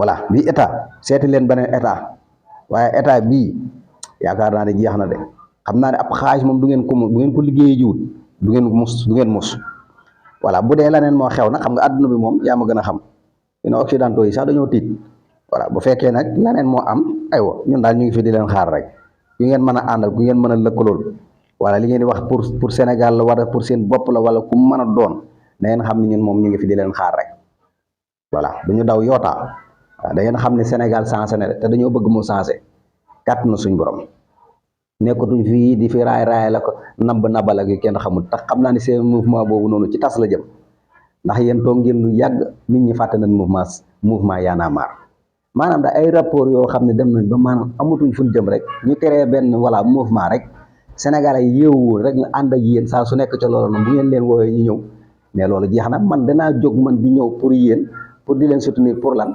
voilà bii état seeti leen beneen état waaye état bii yaakaar naa ne jeex na de xam naa ne ab xaaj moom du ngeen ko bu ngeen ko liggéeyee jiwut du ngeen mus voilà bu dee leneen moo xew nag xam nga àdduna bi moom yaa ma gën a xam ñu occidentaux yi sax dañoo tiit voilà bu fekkee nag leneen moo am aywa ñun daal ñu ngi fi di leen xaar rek yu ngeen mën a àndal ku ngeen mën a lëkkalool wala li ngeen di wax pour Sénégal la wala pour seen bopp la wala ku mën a doon da ngeen xam ne ñun moom ñu ngi fi di leen xaar rek voilà duñu daw yootaa waaw da ngeen xam ne Sénégal changé na te dañoo bëgg mu changé kàtt na suñ borom nekkatuñ fii di fi raay la ko nabal ak yu kenn xamul tax xam naa ne seen mouvement boobu noonu ci tas la jëm ndax yéen toog ngeen lu yàgg nit ñi fàtte nañ mouvement Y'en a marre maanaam da ay rapport yoo xam ne dem nañ ba maanaam amatuñ fuñ jëm rek ñu créé benn voilà mouvement rek Sénégalais yeewul rek ñu ànd ak yéen saa su nekk ca loolu noonu bu ngeen leen woowee ñu ñëw mais loolu jeex na man danaa jóg man di ñëw pour yéen pour di leen soutenir pour lan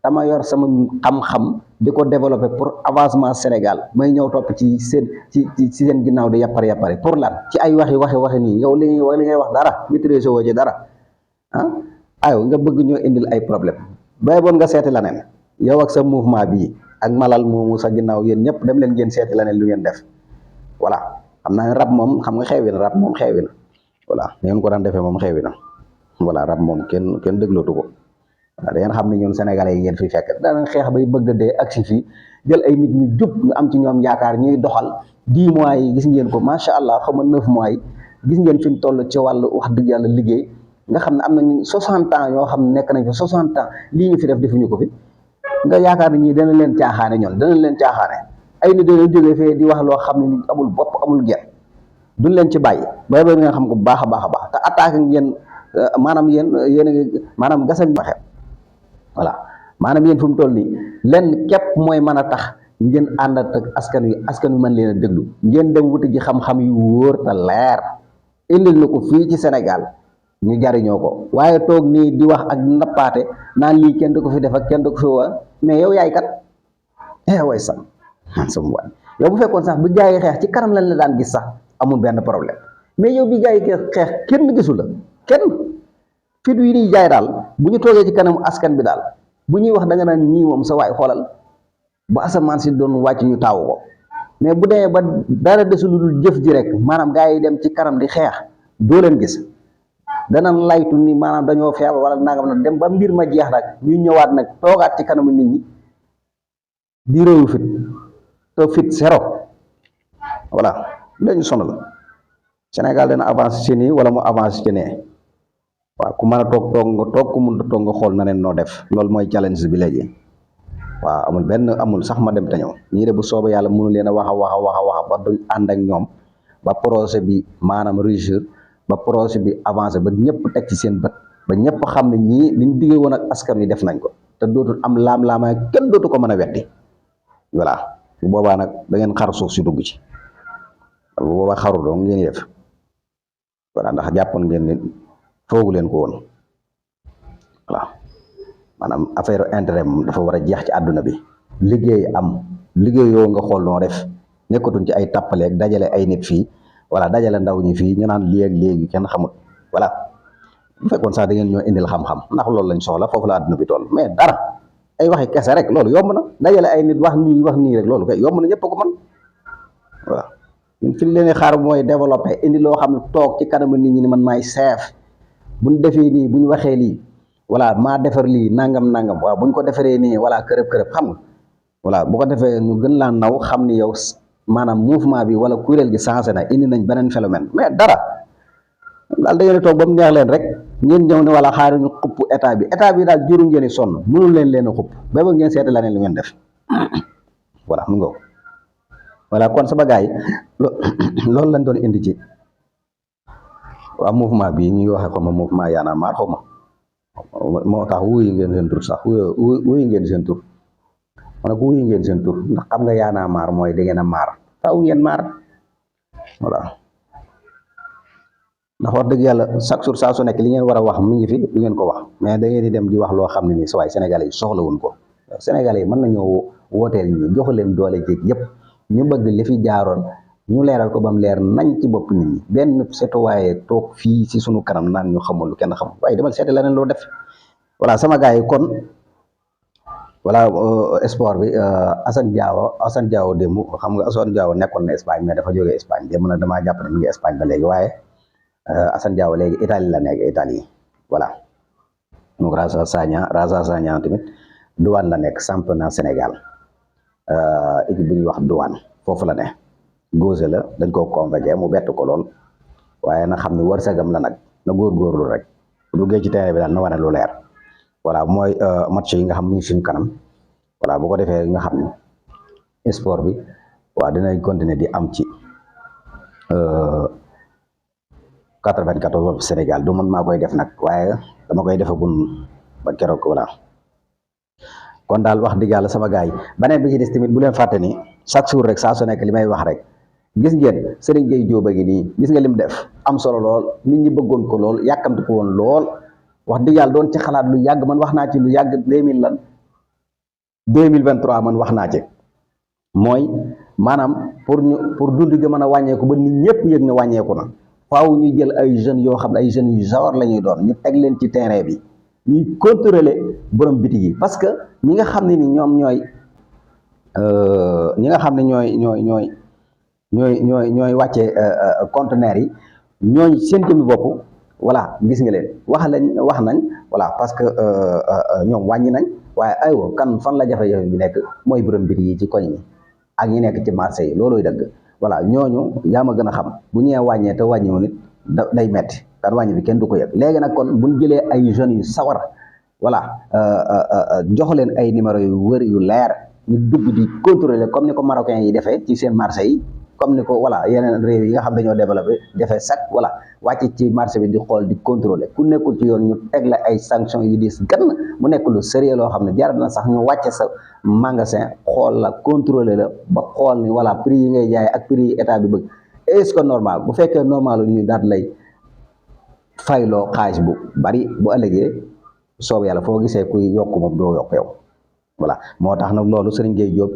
dama yor sama xam-xam di ko développer pour avancement Sénégal may ñëw topp ci seen ginnaaw di yappari pour lan ci ay waxi nii yow li ngay wax dara maîtriser woo ci dara ayo nga bëgg ñoo indil ay problème bay boon nga seeti leneen yow ak sa mouvement bii ak malal moomu sa ginnaaw yéen ñëpp dem leen ngeen seeti leneen lu ngeen def voilà xam naa rab moom xam nga xewi na rab moom xewi na voilà ngeen ko daan defee moom xewi na voilà rab moom kenn déglootu ko da ngeen xam ne ñun sénégalais yi ngeen fi fekk danañ xeex bay bëgg dee agsi fii jël ay nit ñu jub ñu am ci ñoom yaakaar ñuy doxal 10 mois yi gis ngeen ko macha allah xam nga 9 mois yi gis ngeen fi mu toll ci wàllu wax dëgg yàlla liggéey nga xam ne am nañu 60 ans yoo xam ne nekk nañ fi 60 ans lii ñu fi def defuñu ko fi nga yaakaar ne ñii dana leen caaxaane danañ leen caaxaane ay nit dañoo jógee fee di wax loo xam ne ni amul bopp amul genn duñ leen ci bàyyi bay ba ngeen xam ko bu baax a baax te attaque ngeen maanaam yéen a ngi maanaam gasal waxe voilà maanaam yéen fu mu toll nii lenn képp mooy mën a tax ngeen ànd ak askan wi mën leen a déglu ngeen dem wuti ji xam-xam yu wóor te leer indil na ko fii ci Sénégal ñu jariñoo ko waaye toog nii di wax ak nappaate naan lii kenn du ko fi def ak kenn du ko fi waa mais yow yaay kat way sam waay yow bu fekkoon sax bu gaa yi xeex ci kanam lañ la daan gis sax amul benn problème mais yow bi gaa yi xeex kenn gisu la kenn fit yi ñuy jaay daal bu ñu toogee ci kanamu askan bi daal bu ñuy wax da nga naan ñii moom sa waay xoolal bu asamaan si doon wàcc ñu taawu ko mais bu demee ba dara desul lu dul jëf ji rek maanaam gaa yi dem ci kanam di xeex doo leen gis danañ laytu ni maanaam dañoo feebar wala nangam nag dem ba mbir ma jeex nag ñu ñëwaat nag toogaat ci kanamu nit ñi di réewu fit te fit zéro voilà lañu sonal Sénégal dana avancé ci nii wala mu avancé ci nee waaw ku mën a toog nga toog ku mënut a toog nga xool na leen noo def loolu mooy challenge bi léegi waaw amul sax ma dem te ñëw ñii de bu soobee yàlla mënu leen a wax ba duñ ànd ak ñoom ba projet bi maanaam réussir ba projet bi avancé ba ñëpp teg ci seen bët ba ñëpp xam ne ñii liñ diggee woon ak askan wi def nañ ko te dootul am laam-laama kenn dootu ko mën a weddi voilà bu boobaa nag da ngeen xar suuf si dugg ci bu boobaa xaru dong ngeen def voilà ndax jàppoon ngeen ni foogu leen ko woon voilà maanaam affaire intérêt moom dafa war a jeex ci àdduna bi liggéey yoo nga xool noo def nekkatuñ ci ay tappaleeg dajale ay nit fii voilà dajale ndaw ñi fii ñu naan léegi kenn xamut voilà bu fekkoon sax da ngeen ñoo indil xam-xam ndax loolu lañ soxla foofu la àdduna bi toll mais dara ay waxi kese rek loolu yomb na dajale ay nit wax nii rek loolu kay yomb na ñëpp ko mën voilà ñun fi leen xaar mooy développé indi loo xam ne toog ci kanamu nit ñi ni man maay chef buñ defee nii buñ waxee lii voilà maa defar lii nangam waaw buñ ko defaree nii voilà kërëb xam nga voilà bu ko defee ñu gën laa naw xam ni yow maanaam mouvement bi wala kuréel gi changé na indi nañ beneen phénomène mais dara daal da ngeen di toog ba mu neex leen rek ngeen ñëw ne wala xaari ñu xupp état bi daal juru ngeen i sonn mënul leen a xupp ba ba ngeen seeti leneen lu ngeen def voilà mu nga voilà kon sama gars yi loolu lañ doon indi ci waa mouvement bi ñuy waxee ko ma mouvement Y'en a marre xaw ma moo tax wuyu ngeen seen tur sax wuyu ngeen seen tur ma ne ko wuyu ngeen seen tur ndax xam nga Y'en a marre mooy da ngeen a maar faaw ngeen maar voilà ndax wax dëgg yàlla chaque jour saa su nekk li ngeen war a wax mi ngi fi du ngeen ko wax mais da ngeen di dem di wax loo xam ne nii sa waay sénégalais yi soxlawuñ ko sénégalais yi mën nañoo wooteel ñi jox leen doole jéeg yëpp ñu bëgg li fi jaaroon ñu leeral ko ba mu leer nañ ci bopp nit ñi benn seetu waaye toog fii si sunu kanam naan ñu xamul lu kenn xamul waaye demal seeti leneen loo def voilà sama gars yi kon voilà sport bi Assane Diao démb xam nga Assane Diao nekkoon na Espagne mais dafa jógee Espagne démb nag damaa jàpp ne mi ngi Espagne ba léegi waaye Assane Diao léegi Italie la nekk Italie voilà donc Raza Sagna tamit Douane la nekk championnat Sénégal équipe bu ñuy wax Douane foofu la ne gauche la dañ koo convoqué mu bett ko lool waaye na xam ne wërsëgam la nag na góorgóorlu rek bu duggee ci terrain bi daal na wane lu leer voilà mooy match yi nga xam ni suñ kanam voilà bu ko defee nga xam ne sport bi waaw dinañ continuer di am ci 94 Sénégal du man maa koy def nag waaye dama koy defagum ba keroog voilà kon daal wax dëgg yàlla sama gars yi beneen bi ci des tamit bu leen fàtte ni chaque jour rek saa su nekk li may wax rek gis ngeen Serigne Gueye Diop a ngi nii gis nga lim def am solo lool nit ñi bëggoon ko lool yàkkamti ko woon lool wax dëgg yàlla doon ci xalaat lu yàgg man wax naa ci lu yàgg 2023 man wax naa ci mooy maanaam pour dund gi mën a wàññeeku ba nit ñëpp yëg ne wàññeeku na faaw ñu jël ay jeunes yoo xam ne ay jeunes yu sawar la ñuy doon ñu teg leen ci terrain bi ñuy contrôler borom bitig yi parce que ñi nga xam ne ni ñoom ñooy ñi nga xam ne ñooy wàcce conteneurs yi ñooy seen jëmmi bopp voilà gis nga leen wax nañ voilà parce que ñoom wàññi nañ waaye aywa kan fan la jafe-jafe bi nekk mooy borom bitig yi ci koñ yi ak ñi nekk ci marché yi looloy dëgg voilà ñooñu yaa ma gën a xam bu ñëwee wàññee te wàññiwu nit day metti kan wàññi bi kenn du ko yëg léegi nag kon buñ jëlee ay jeunes yu sawar voilà jox leen ay numéro yu wër yu leer ñu dugg di contrôler comme ni ko marocains yi defee ci seen marché yi comme ni ko voilà yeneen réew yi nga xam dañoo développé defee sax voilà wàcc ci marché bi di xool di contrôler ku nekkul ci yoon ñu teg la ay sanctions yu diis gann mu nekk lu sérieux loo xam ne jar na sax ñu wàcce sa magasin xool la contrôler la ba xool ni voilà prix yi ngay jaay ak prix yi état bi bëgg est-ce que normal bu fekkee normal ñu daal lay fayloo xaalis bu bari bu ëllëgee soob yàlla foo gisee kuy yokk moom doo yokk yow voilà moo tax nag loolu Serigne Gueye Diop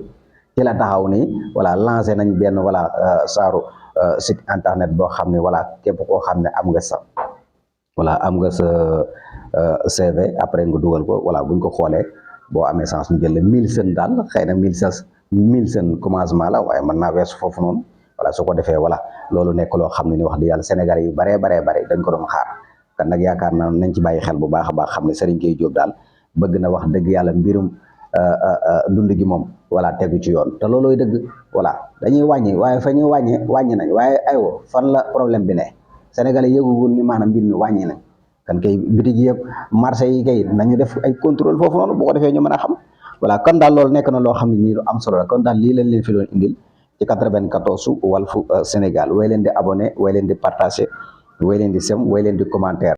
ci la taxaw ni voilà lancé nañ benn voilà saaru site internet boo xam ne voilà képp koo xam ne am nga sa voilà am nga sa CV après nga dugal ko voilà buñ ko xoolee boo amee chance ñu jël 1000 sën daal xëy na 1000 sën commencement la waaye mën naa weesu foofu noonu voilà su ko defee voilà loolu nekk loo xam ne ni wax dëgg yàlla Sénégalais yu baree dañ ko doon xaar kan nag yaakaar naa nañ ci bàyyi xel bu baax a baax xam ne Serigne Gueye Diop daal bëgg na wax dëgg yàlla mbirum dund gi moom voilà tegu ci yoon te loolooy dëgg voilà dañuy wàññi waaye fa ñuy wàññi nañ waaye aywa fan la problème bi ne Sénégalais yëgugul ni maanaam mbir mi wàññi nañ kan kay bitig yëpp marché yi kay nañu def ay contrôle foofu noonu bu ko defee ñu mën a xam voilà kon daal loolu nekk na loo xam ne nii lu am solo la kon daal lii lañ leen fi doon indil ci 94 Walfu Sénégal way leen di abonné way leen di partagé way leen di sem way leen di commentaire